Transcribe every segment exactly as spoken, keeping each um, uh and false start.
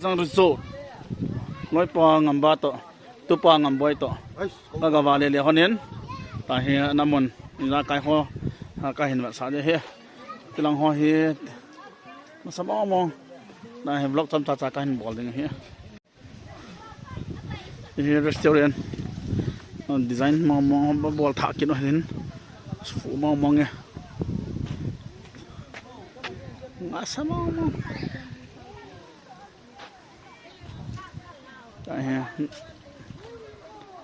Sang resort. Loipa Ngamba to, Tupa Ngamboi to. Ais, kong Ka gava le le honin. Ta hi namun, ijakai ho, ha, kahin vetsah ding ahi. Tilang ho hi, masa mong mong. Na hi vlog chomcha cha kahin bol ding ahi. Hi restaurant. Design mong mong, bol thah kit u hin. Fu mong mong e. Masa mong mong. Tahe.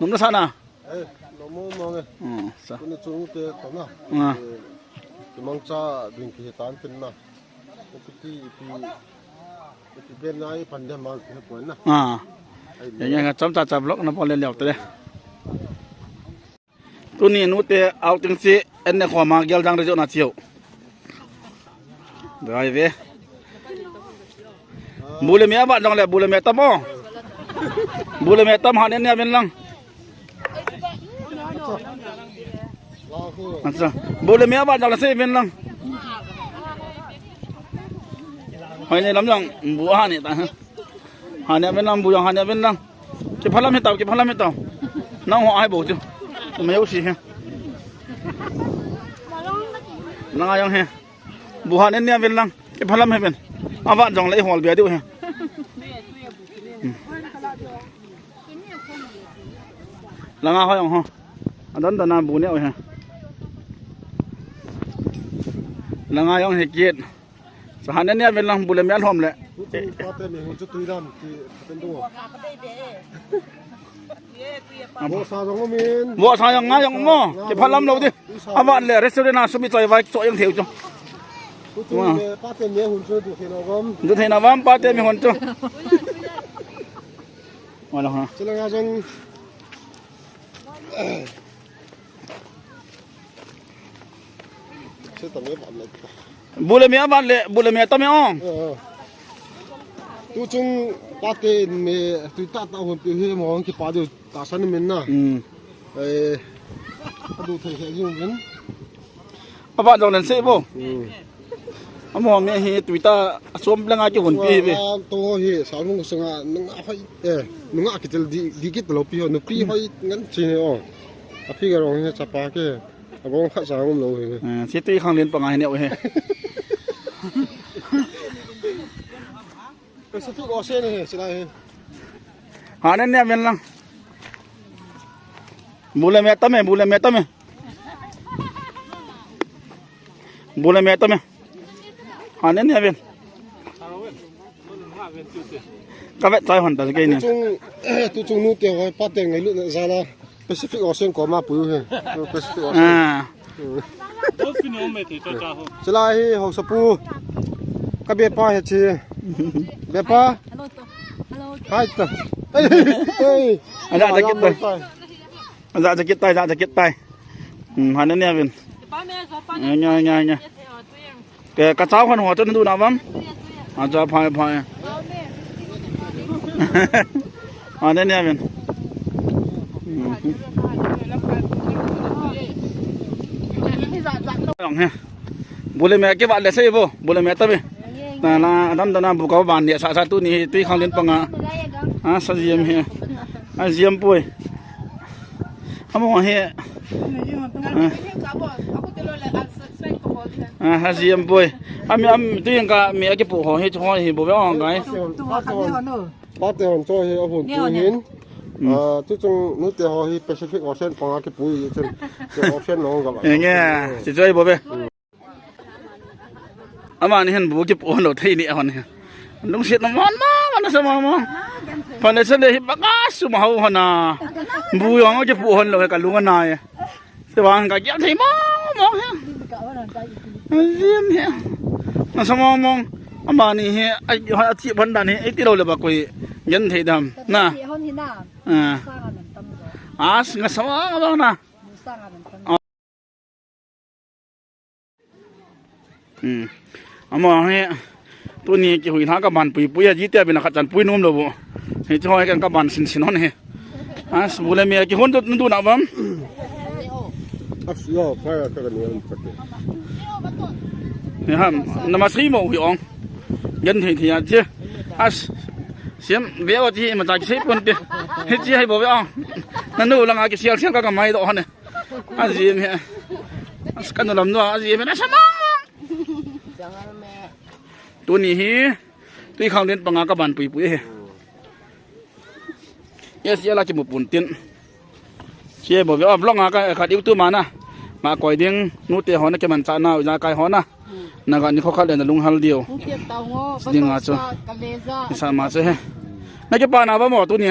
Nom na sa na? Eh, nom mo mo nge. Oh, sa. Kuni chung te to na. Ah. Eh, kimang cha ding ki tan tin na. Piti, piti, piti ben na i pan dia mang ki pon na. Ah. Ai, ya, ya, chomcha cha vlog na pon le leo te. Tuni nute outing si enne khoma gel jang rejo na chiu. Dai ve. Bu le me avat jong le, bu le me tam o. Bu le me tam, ha ne ne ven lang. Acha. Bu le me avat jong le se ven lang. Hoi ne lam jong bu ha ne ta ha. Ha ne ven lang, bu jong ha ne ven lang. Kiphalam hi tau, kiphalam hi tau. Nang ho ai bo chu. Me u si he. Nang a jong he. Bu ha ne ne ven lang. Kiphalam he ven. Avat jong le hol bia diu he. Hmm. Langa ho jong ho. Adon dana bu ne o he. Langa jong he kit. Sa ha ne ne ven lang bu le me alhom le. Tutu pate mi hun chu tui lam ti phaten tu. Bo sa jong min. Bo sa jong nga jong mo. Kiphalam lo di. Avat le restaurant a sumi choi vai cho jong theu chu. Tutu le pate mi hun chu tu thei na vam. Tu thei na vam pate mi hun chu. Wala ha. Chila nga jong. Se tam e, ban le. Bu le me avat le, bu le me tam e ong. Eh, eh. Tu chung pate me, tu ta ta hon pi he mo ki pa diu ta san min na. Hmm. Eh, adu thei he jing min. Avat jong len se bo. Hmm. Amo me hi tuita som langa kihon pi hi ve. Wa, to hi, sa lung sanga, nunga hoi, eh, nunga kitel di, di kit lo pi ho, nu pi hoi ngan chi ne o. A pi ga rong hi chapa ke. Abong khat sa ngom lo hi. Eh, si tui khang len panga hi ne o he. Pacific Ocean hi, sila hi. Ha ne ne men lang. Bu le me tam e, bu le me tam e. Bu le me tam e. Ha ne ne ven. Ka vet chai hon ta ke ni. Tu chung, tu chung nute hoi pate ngailut na jala. Pacific Ocean koma pui u he. Pacific Ocean. Ah. Dolphin om me thei cha cha ho. Chila hi haosapu. Ka bepa he chi. Bepa. Hello to. Hello. Hi to. Hey. Hey. Aja jacket tai. Aja jacket tai, aja jacket tai. Hmm, ha ne ne ven. Nya, nya, nya. Ke, ka chau khan ho chun du na vam. Acha phai phai. Ha ne ne ven. Jong he. Bu le me kivat le sei bo. Bu le me ta ve. Na na dan dan na bu ka ban le sa sa tuni tui khang len panga. Ha sa jiem he. Ha jiem poi. Amo he. Ah, ha jiem poi. Ami am tu yang ka mi akipu ho he ho hi bo ve ong kai. Pate hon cho hi a hun tu hin. Ah, tu chung nute ho hi Pacific Ocean panga kipu hi chen. Ocean no ga ba. Nge, si choi bo ve. Amani hin bu kipu hon lo thei ni hon hi. Lungset na mon ma, mana sa ma ma. Phane sa le hi baka su ma ho hon a. Bu jong kipu hon lo he ka lung ana e. Se bang ka kiam thei mo mo he. Jiem he. Na sa mo mo. Amani he, ai, ha chi ban dan he, ai ti lo le ba koi. Gen thei dam. Na. Ah. As nga sa ma ma na. Hmm. Amo he, tuni kihui na ka ban pui pui a, jite abin a khat chan pui nom lo bo. He chu hoi kan ka ban sin sin hon he. As bu le me kihon tu du na bam. As yo, fire ka ni on pate. He ham, na ma si mo hui ong. Gen thei thei a che. As Siam ve o ti hi ima ta kisei pon te. Hichi hai bou ve o. Nanu langa kisial sial ka kamai doh hon e. Aji em he. As kanu lam nu aji em he. Nasama. Tuni hi. Tui khang den panga kaban pui pui he. Yes, ya la kimu pun tin. Che bo ve o vlog a ka khat YouTube ma na. Ma koi ding nute hon a kemanchah na u ja kai hon a. Na ga ni kho khat le na lunghel diu. Ding a chu. Sa ma chu he. Na kipa na ba mo tuni.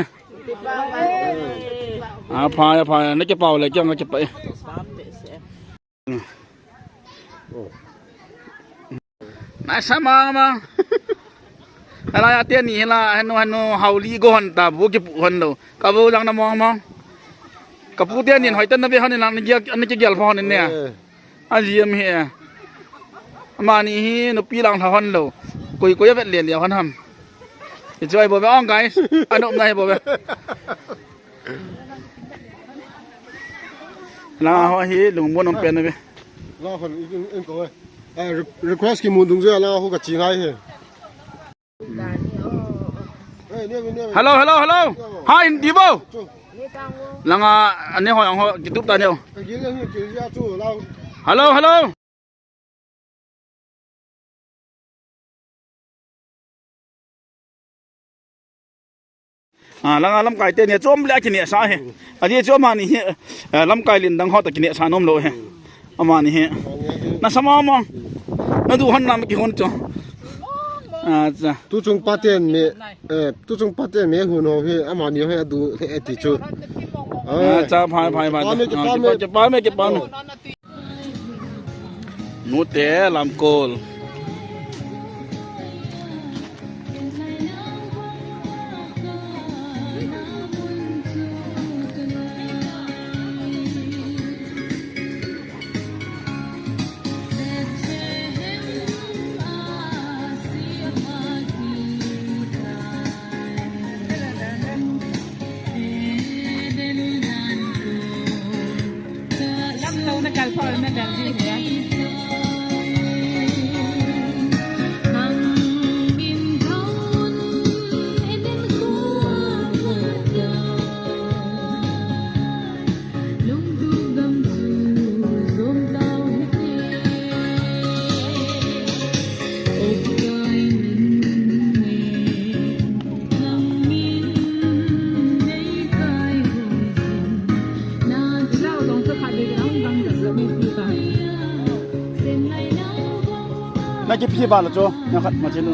A pha ya pha ya na kipa u le kiang na kipa e. Nasa mama. Ala ya te ni la henu henu hauli go hon ta bu kipu hon lo. Ka bu jang na mong mong. Ka pu te ni hoi tan na ve hon ni lang ni gia ni ki gel pho hon ni ne. Eh. A ji em he. Ama ni hi nupi lang tha hon lo. Koi koi a vet le le hon ham. Hi chu ai bo ve ong guys. Anop na hi bo ve. La ho hi lungmon um pen ve. La hon in in ko. Eh, re- request ki mun dung je la ho ka chi ngai he. Hello, hello, hello. Hi, Hindi bo. Langa ane ho ho YouTube ta ne. Ka gil ni ki ya chu la. Hello, hello. A, langa lamkai te ni chom le kine sa he. Ani chom ani he. Eh, lamkai lin dang ho ta kine sa nom lo he. Ama ni he. Nasa mama. Na du hon nam ki hon cho. Acha. Tu chung pa ten me, eh, tu chung pa ten me hun ho he, ama ni he du he ti chu. A, cha phai phai phai. Pa me ki pa me ki pa me. Nute lamkol. Na kipi ba la cho, na khat ma chinu.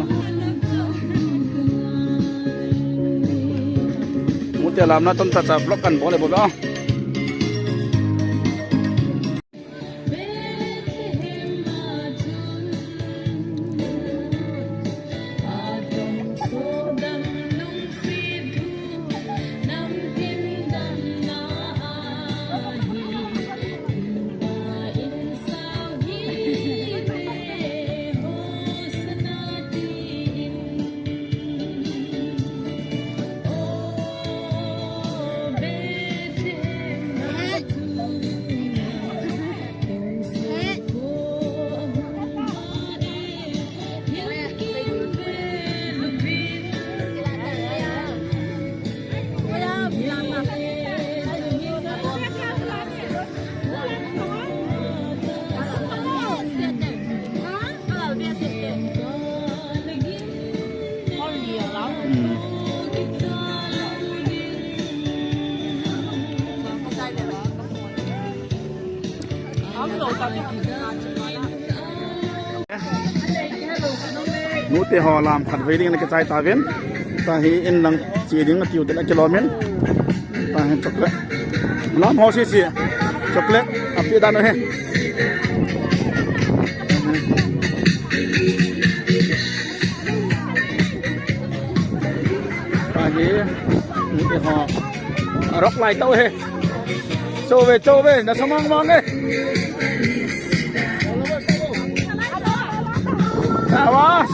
Mute lam na ton ta cha vlog kan bol le bol a. Nute ho lam khat vei ding na kichai ta vin. Ta hi in lang chi ding na tiu te la kilom in. Ta hi chocolate. Lam ho si si. Chocolate. Api dan he. Ahi, nute ho. Arok lai tau he. Chove, chove, nasa mang mang e. Awas.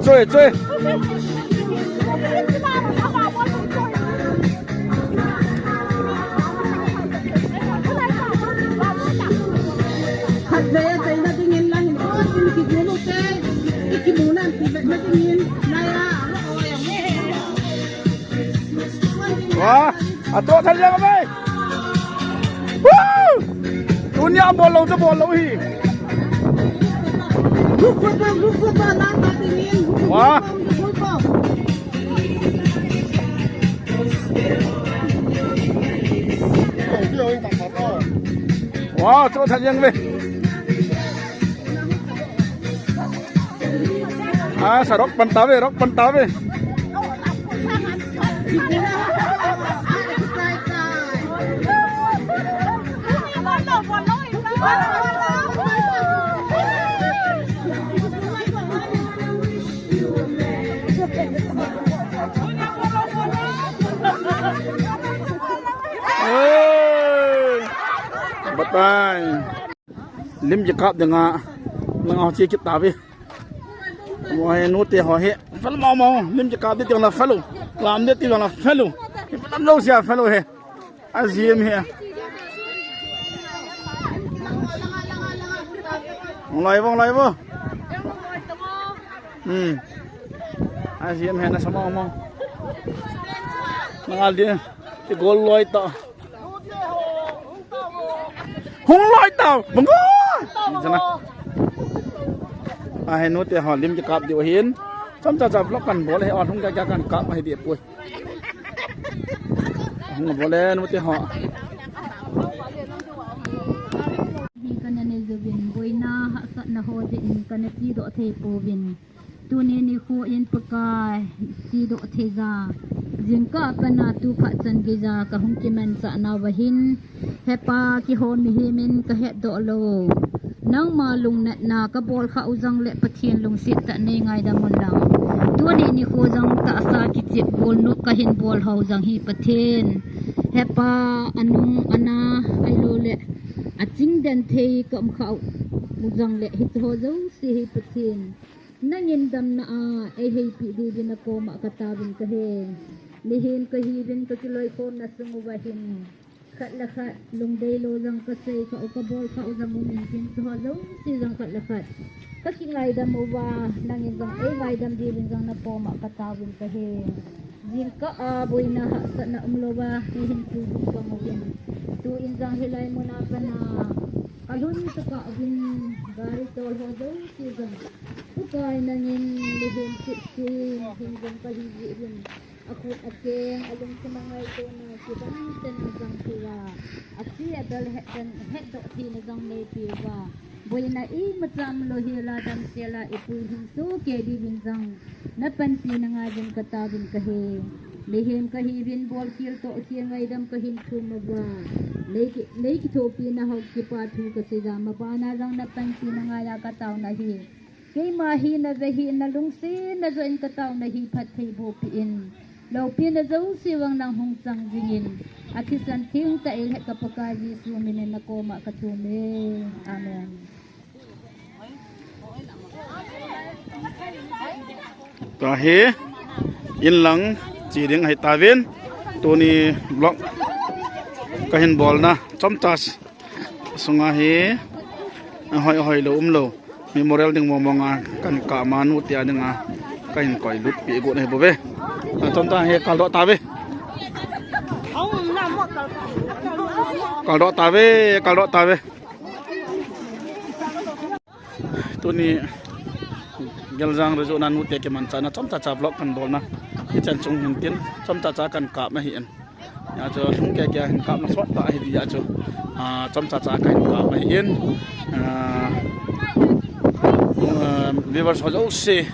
Chove, chove. Khat vei a chaina dingin lang. Wah, atoh tha jeng ve. Woo! Tunia bol lou, tu bol lou hi. Wah. Wah, atoh tha jeng ve. Ah, sa rock pan tave, rock pan tave. Hey! Batai. Lim kikap dinga, langa ho che kit tave. Mo he nute ho he. Fel mo mo. Lim kikap di tiang la fel u. Lam di tiang la fel u. Fel lou sia fel u he. Ajim he. Vong lai vong lai vo. Hmm. Ajim he na sa mo mo. Ngal di. Ti gol loi ta. Hung loi tau, bang gol. Jana. Ahe nute ho lim kikap diu ahin. Chomcha cha vlog kan bol e, o hung kya kya kan kap ahi di poi. Hung bol e nute ho. Hi kana nei jouvin, boina hahsatna ho jeh in kana chedoh thei pouvin. Tuni nikho in Pakai chedoh thei ja, jingkah a pat a tu phat chan gei ja kahung kimanchah nauva hin, He Pa, keiho mihem in kahetdoh lou. Nangma lungnatna kabol khah u jong le Pathen lungset tah in nei ngaidam un lang. Tuni nikho jong tahsa kichep bol nu kahin bol hou jong hi Pathen. He Pa, anung ana ahilou le aching den thei ka um khah u jong le hiche ho jouse hi Pathen. Nangin damna a eiheipeh diuvin nakoma kataovin kahi. Mihem kahiuvin kakiloikhomna sung uva hin, khat le khat lungdeilou jong kasei khah u, kabol khah u jong um intin, chuho jouse jong khat le khat kakingaidam uva, nangin jong eingaidam diuvin jong nakoma kataovin kahi. Jingkah a boina hahsatna umlouva, hihin tu bung bang uvin. Tuin jong hilai muna pat a kalhun tokah uvin, gari tol ho jouse jong Pakai nangin mihem kit sin hin jong kahi jeh uvin, akhut akeng, alungthim a ngaitona kibang tah in ajang thei uva, ase abel het tah in hetdoh theina jong neipeh uva, boina imacha umlou hel a damsel a ipui hin sohkei diuvin jong napanpina ngaiyuvin kataovin kahi. Mihem kahiuvin bolkhel tohkhel ngaidam kahin thum uva, nei ki, nei kithopina ho kipa thu kasei ja, mabana jong napanpina ngaiya kataona hi. Keima hina vehin nalungsetna joh in kataona hi phatthei bohpeh in, loupina jouse vang nang hung chang jingin, athisan theng tah in le ka Pakai Jesu min in nakoma kathum e. Amen. Tahi, in lang che ding ahi tauvin, tuni vlog kahin bolna chomcha sunga hi, ahoi, ahoilou umlou. Memorial ding mong mong a kan kap a nute a dinga kahin koilutpeh got ahi bouve. Achomcha hi kaldoh tauve. Kaldoh tauve, kaldoh tauve. Tuni Geljang Rijona nute kimanchahna chomcha cha vlog kan bolna hichan chung hin tin, chomcha cha kan kap ahi in. Hijeh chun lhung kei kei a hin kapna sot tah ahi jeh chun, ah, chomcha cha kahin kap ahi in, ah, ah, viewers ho jouse, eh,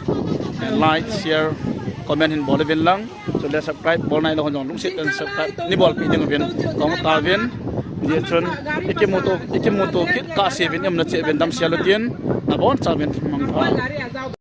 like, share, comment hin bol uvin lang. Chule subscribe bol nailou ho jong lungset tah in subscribe nei bolpeh diuvin kahung tauvin. Hijeh chun ikimuto, ikimuto kit kahse uvin, iumna cheh uvin damsel utin, nabonchauvin mangpha.